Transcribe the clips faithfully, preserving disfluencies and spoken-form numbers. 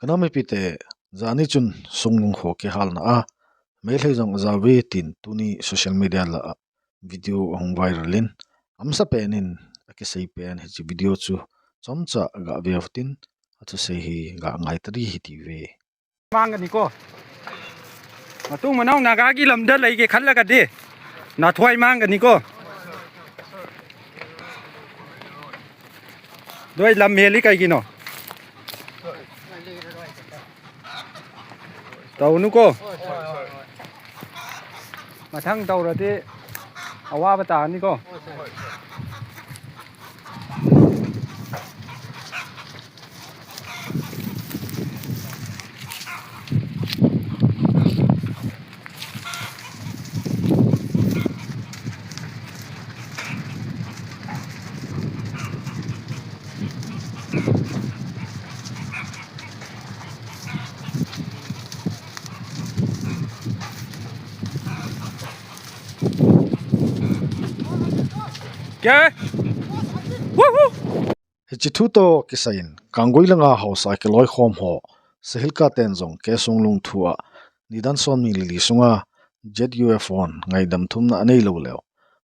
Ka nam mipite, jani chun Songlung kho kihalna a Meitei jong ajao ve tin tuni social media lah a video ahung viral in, amasapen in akisei pen hiche video chu chomcha gave utin, athusei hi gangai tadi hiti uve. Mang kani ko. Matung manao naga kilamda lei ke khat la kati. Na thuai mang kani ko. Doi lam meli kai kino. Tau nu ko. Mathang tau rati. Awa bata ni ko. Kya? Woohoo! Hiche thu toh kisai in, Kanggui langa haosa kiloikhom ho, Sahilka ten jong K. Songlung thu a, nidan somni le li sunga Z U F hon ngaidam thumna anei lou leh,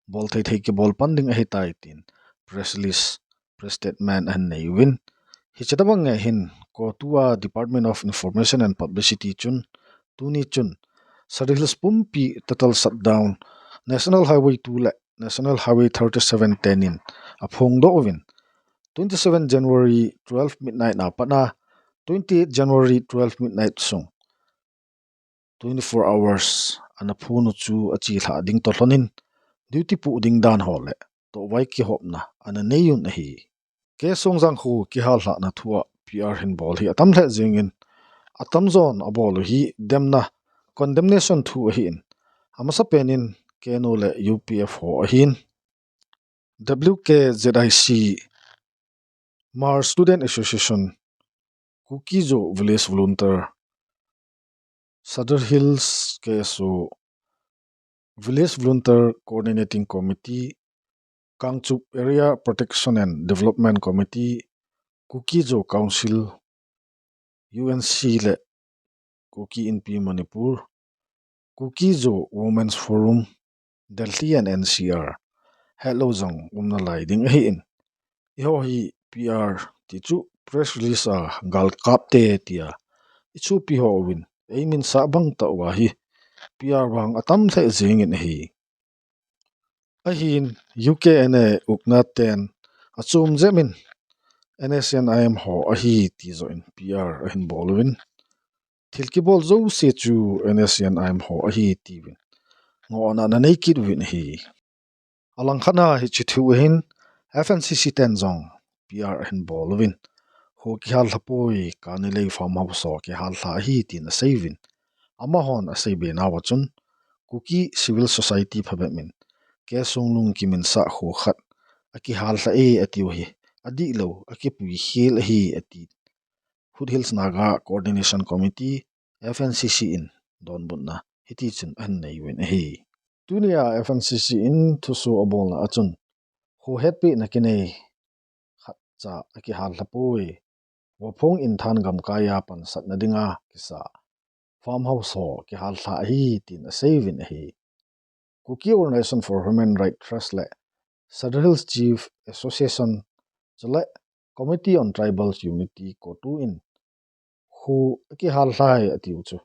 bol thei thei kibol pan ding ahitai tin, press release, press statement ahin nei uvin. Hiche tabang nge hin, CoTU a Department of Information and Publicity chun, tuni chun, Sadar Hills pumpi total shutdown, National Highway two le National Highway thirty-seven ten in aphongdoh uvin, twenty-seven January twelve midnight na pat a, twenty-eight January twelve midnight sung, twenty-four hours ana phon u chu achelhah ding toh lhon in, duty poh ding dan ho le tohvai kihopna ana nei un ahi. K. Songjang kho kihallhahna thu a P R hin bol hi atam lheh jeng in, atamjon abol u hi demna, condemnation thu ahin, amasapen in K N O le U P F ho ahin, W K Z I C, Hmar Student Association, Kuki-Zo Village Volunteer, Sadar Hills K S O, Village Volunteer Coordinating Committee, Kangchup Area Protection and Development Committee, Kuki-Zo Council, U N C le Kuki Inpi Manipur, Kuki-Zo Women's Forum, Delhi and N C R, hetlou jong umna lai ding ahin. Eiho hi P R ti chu press release a gal kap te tia ichupi ho uvin, eiminsah bang tah uva hi P R vang atam lheh jeng in ahi. Ahin U K N A ukna ten achom jep in N S C N I M ho ahi ti joh in P R ahin bol uvin, thil kibol jouse chu N S C N I M ho ahi tiuvin ngohna ana nei kit uvin ahi. Alangkhat a hiche thu ahin F N C C ten jong P R ahin bol uvin, kho kihallha poi, Kanilei farmhouse ho kihallha ahi tin asei uvin, amahon asei be nauva chun Kuki Civil Society phabep in K. Songlung kiminsah kho khat akihallha e atiu hi adihlou, akipui khel ahi ati. Foothills Naga Coordination Committee, F N C C in donbutna hiti chun ahin nei uvin ahi. Tunia F N C C in thusoh abolna a chun, kho hetpehna kinei khatcha akihallha poi, vaphong inthan gamkai a pansatna dinga kisa farmhouse ho kihallha ahi tin asei uvin ahi. Kuki Organization for Human Rights Trust le Sadar Hills Chief Association chule Committee on Tribal Unity, CoTU in kho akihallha e atiu chu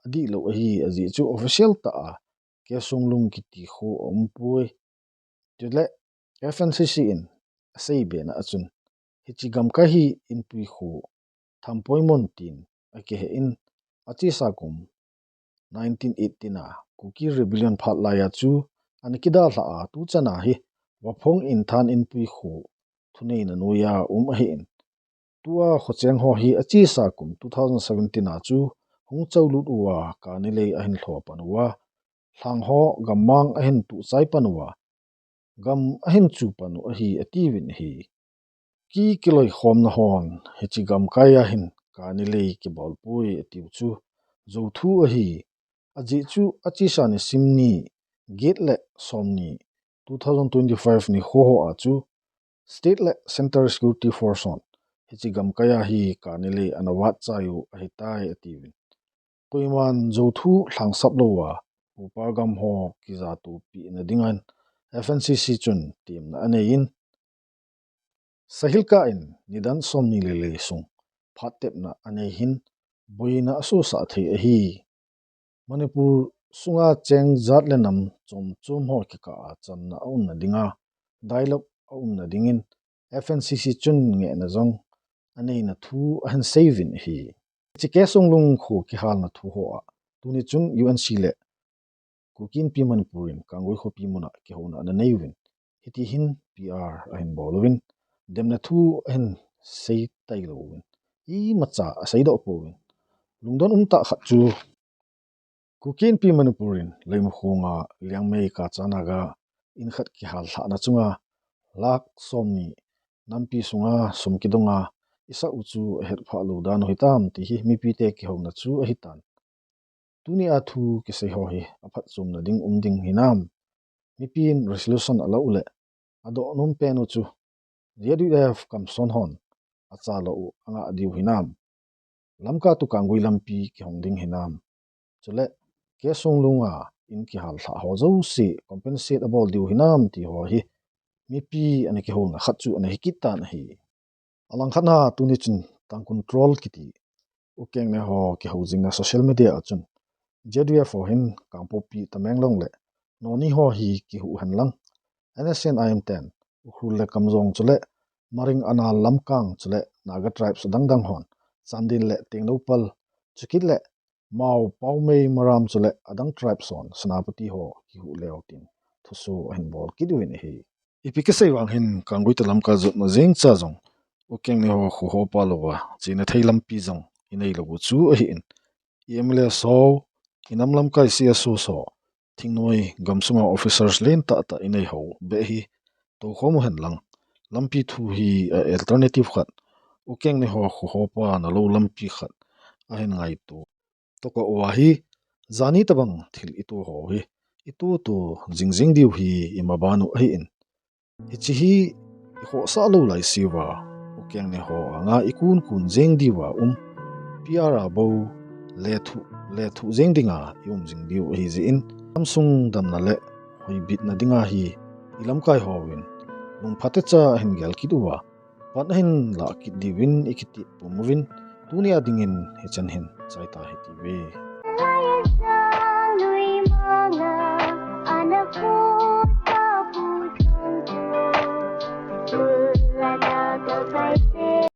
adihlou ahi, ajeh chu official tah a K. Songlung kiti kho aumpoi. Chule F N C C in asei bena a chun, hiche gamkai hi Inpui kho Thampoimon tin akihen, achesa kum nineteen eighteen a Kuki Rebellion phat laiya chu ana kidalhah a, tuchan a hi vaphong inthan Inpui kho thuneina noiya um ahin, tua khocheng ho hi achesa kum two thousand seventeen a chu hung cholut uva Kanilei ahin lho pan uva, lhang ho gammang ahin tuhchai pan uva, gam ahin chu pan u ahi atiuvin ahi. Kuki kiloikhomna hon hiche gamkai a hin Kanilei kibol poi atiu chu jou thu ahi. Ajeh chu achesa nisim ni get le somni two thousand twenty-five nikho ho a chu State le Central Security Force hon hiche gamkai a hi kani lei ana vat chai u ahitai atiuvin. Koiman jou thu lhangsap louva, upa gam ho kijatopi na dingin F N C C chun temna anei in, sahil kah in nidan somni le li sung phat tepna anei hin boina asosah thei ahi. Manipur sunga cheng jat le nam chom chom ho kikah a chamna aumna dinga dialogue aumna dingin F N C C chun ngehna jong aneina thu ahin seiyuvin ahi. Hiche K. Songlung kho kihalna thu ho a tuni chun U N C le Kuki Inpi Manipur in Kanggui khopi muna kihouna ana neiuvin, hiti hin P R ahin bol uvin, demna thu ahin sei tailouvin, imacha aseidoh pouvin. Lungdon umtah khat chu Kuki Inpi Manipur in Leimakhong a Liangmei Kacha Naga in khat kihal lhahna chunga lakh somni nampi sunga sum kidonga isah u chu ahetphah lou dan u hitam ti hi mipite kihouna chu ahitan. Tunia thu kisei ho hi aphatchomna ding um ding hinam? Mipin resolution alah u le adoh nom pen u chu Z U F kamson hon achalo u angah diu hinam? Lamka to Kanggui lampi kihong ding hinam? Chule K. Songlung a in kihal lhah ho jouse compensate abol diu hinam ti ho hi mipi ana kihouna khat chu ana hi kit tan ahi. Alangkhat na tuni chun Tangkhul Troll kiti U Keng ne ho kihou jingna social media a chun Z U F ho hin Kangpokpi, Tamenglong le Noni ho hi kihuh hen lang, N S C N I M ten Ukhrul le Kamjong chule Maring, Anal, Lamkang chule Naga tribes adang dang hon Chandel le Tengnoupal, chukit le Mao, Paomei, Maram chule adang tribes hon Senapati ho kihuh leu tin thuso ahin bol kit uvin ahi. Ipi kisei vang hin Kanggui to Lamka jotna jeng cha jong U Keng ne ho kho ho pa louva chena thei lampi jong inei lou u chu ahin, I M L A so, inam lamkai C S O so, thingnoi gamsunga officers len tah tah inei ho beh hi toukhom u hen lang, lampi thu hi a alternative khat, U Keng ne ho kho ho pa nalou lampi khat ahin ngaito toh uva hi, jani tabang thil ito ho hi ito to jing jing diu hi imaban u ahin, hiche hi ikhohsah lou lai seuva U Keng ne ho anga ikun kun jeng diuva um, P R a bou lethuh lethuh jeng dinga ium jing diu ahi jeh in, gamsung damna le hoibitna dinga hi ilamkai hovin lungphatecha ahin gel kit uva, pan ahin lah kit diuvin ikiti pum uvin, tunia dingin hichan hin chai ta hite.